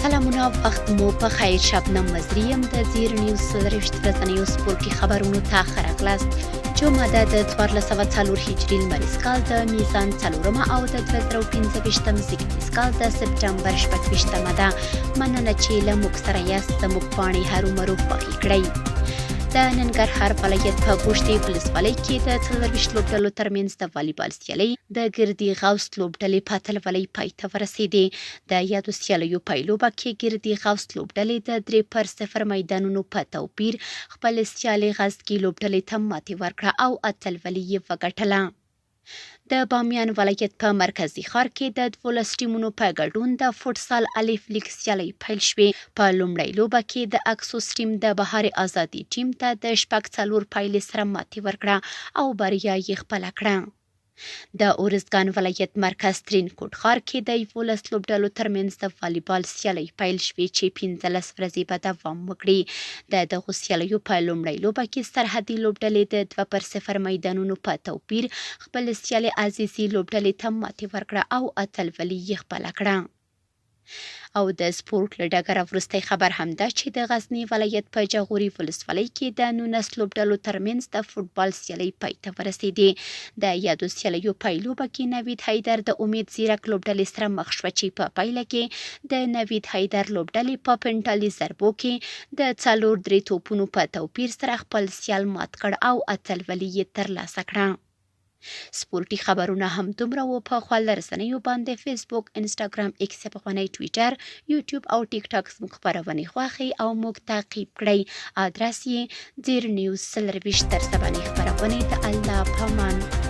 سلامونه، وخت مو په خیر. شبنم مزري یم د زیر نیوز 24 ورځنیو سپورتي خبرونو ته ښه راغلاست. جمعه ده د 1404 هجري لمریز کال د میزان څلورمه او د 2025 زیږدیز کال د سپټمبر 26مه ده. مننه چې له موږ سره یاست. زموږ پاڼې هرومرو خوښې کړئ. د ننګرهار ولایت په ګوشتې ولسوالۍ کې د 24 لوبډلو ترمنځ د والیبال سیالۍ د ګردي غوث لوبډلې په اتلولۍ پای ته ورسېدې. د یادو سیالیو پایلوبه کې ګردي غوث لوبډلې د 3 پر 0 میدانونو په توپیر خپلې سیالې غزګي لوبډلې ته ماتې ورکړه او اتلولي یې وګټله. د بامیان ولایت په مرکزي ښار کې د 12 ټیمونو په ګډون د فوټسال الف لیګ سیالۍ پیل شوې. په لومړۍ لوبه کې د اکسوس ټیم د بهار ازادي ټیم ته د 6-4 پایلې سره ماتې ورکړه او بریا یې خپله کړه. د ارزګان ولایت مرکز ترینکوټ ښار کې د 11 لوبډلو ترمنځ د والیبال سیالۍ پیل شوې چې 15 ورځې به دوام وکړي. د دغو سیالیو په لومړۍ لوبه کې سرحدي لوبډلې د 2 پر 0 میدانونو په توپیر خپل سیالې عزیزي لوبډلې ته ماتې ورکړه او اتلولي یې خپله کړه. او د سپورټ له ډګره وروستی خبر هم دا چې د غزني ولایت په جاغوري ولسوالۍ کې د 19 لوبډلو ترمنځ د فوټبال سیالۍ پای ته ورسېدې. د یادو سیالیو پایلوبه کې نوید حیدر د امید زیرک لوبډلې سره مخ شوه چې په پایله کې د نوید حیدر لوبډلې په پنټالي ضربو کې د 4-3 توپونو په توپیر سره خپل سیال مات کړ او اتلولي یې ترلاسه کړه. سپورټي خبرونه هم دومره وو. په خواله رسنیو باندې فیسبوک، انسټاګرام، ایکس پخوانی ټویټر، یوټیوب او ټیک ټاک زموږ خپرونې خوښې او موږ تعقیب کړئ. ادرس یې زیر نیوز 24. تر سبانۍ خپرونې د الله پامان.